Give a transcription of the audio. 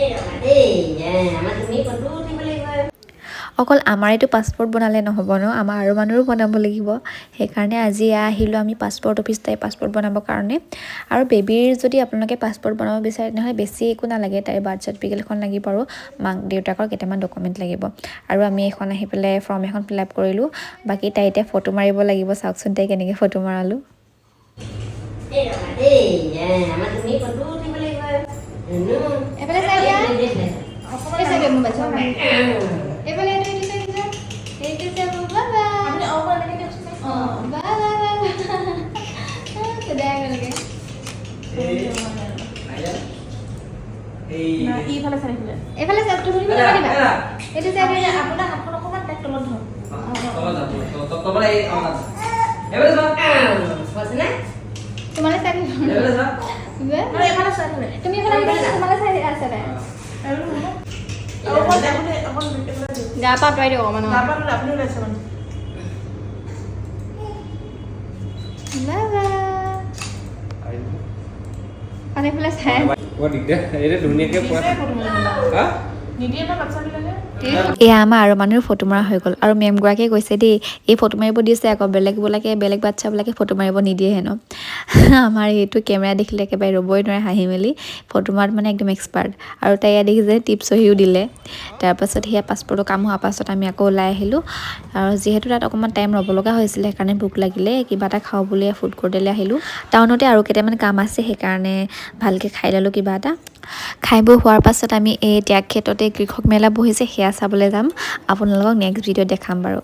এই ৰ'বা দেই, আমাৰ তুমি ফটো উঠিব লাগিব। অকল আমাৰেতো পাছপৰ্ট বনালে নহ'ব ন, আমাৰ আৰু মানুহৰো বনাব লাগিব। সেইকাৰণে আজি এয়া আহিলোঁ আমি পাছপৰ্ট অফিচ, তাই পাছপৰ্ট বনাবৰ কাৰণে। আৰু বেবীৰ যদি আপোনালোকে পাছপৰ্ট বনাব বিচাৰে, তেনেহ'লে বেছি একো নালাগে। তাইৰ বাৰ্থ চাৰ্টিফিকেট এখন লাগিব আৰু মাক দেউতাকৰ কেইটামান ডকুমেণ্ট লাগিব। আৰু আমি এইখন আহি পেলাই ফৰ্ম এখন ফিল আপ কৰিলোঁ। বাকী তাই এতিয়া ফটো মাৰিব লাগিব। চাওকচোন তাই কেনেকৈ ফটো মৰালোঁ। এই ৰ'বা দেই, আমাৰ তুমি ফটো উঠিব লাগিব। এইফালে চাই দিয়া। এই চাই দিয়া, মোবাইল চাব। এইফালে এইটো, এইটো চাই, এইটো চাই, এইটো চাব। বাবা, অঁ, বাবা বাবা, সদায় গ'লগে। ইফালে চাই থাকিলে। এইফালে চাওক, তুমি নাপাতিবা। এইটো চাই দিয়া। আপোনাৰ হাতখন অকণমান তাইক তলত ধৰক। কৈছেনে? তোমালৈ চাই দিম। আৰু এইফালে চাই থাকিলে। তুমি এইফালে আহিবা, তোমালৈ চাই আছে তাই। আৰু অকণ আপুনি অকণ এইফালে দিয়ক। গা পা আঁতৰাই দিয়ক অকণমান। গা পা ধুলে আপুনি ওলাইছে মানে। বাবা, এইফালে চাই। বৰ দিগদাৰ এইটো, ধুনীয়াকৈ পোৱা। দিছে ফটো মাৰিবলৈ। হা? নিদিয়ে ন বাচ্ছাবিলাকে। এয়া আমাৰ আৰু মানুহৰ ফটো মৰা হৈ গ'ল। আৰু মেমগৰাকীয়ে কৈছে দেই, এই ফটো মাৰিব দিছে আকৌ বেলেগবিলাকে, বেলেগ বাচ্ছাবিলাকে ফটো মাৰিব নিদিয়ে হেনো। আমাৰ এইটো কেমেৰা দেখিলে একেবাৰে ৰ'বই নোৱাৰে হাঁহি মেলি। ফটো মৰাত মানে একদম এক্সপাৰ্ট। আৰু তাই ইয়াত দেখিছে, টিপ চহীও দিলে। তাৰপাছত সেয়া পাছপৰ্টৰ কাম হোৱাৰ পাছত আমি আকৌ ওলাই আহিলোঁ। আৰু যিহেতু তাত অকণমান টাইম ৰ'ব লগা হৈছিলে, সেইকাৰণে ভোক লাগিলে, কিবা এটা খাওঁ বুলি ফুড কোৰ্টলৈ আহিলোঁ। টাউনতে আৰু কেইটামান কাম আছে, সেইকাৰণে ভালকৈ খাই ল'লোঁ কিবা এটা। খাই বৈ হোৱাৰ পাছত আমি এই ত্যাগ ক্ষেত্ৰতে কৃষক মেলা বহিছে, সেয়া চাবলৈ যাম। আপোনালোকক নেক্সট ভিডিঅ'ত দেখাম বাৰু।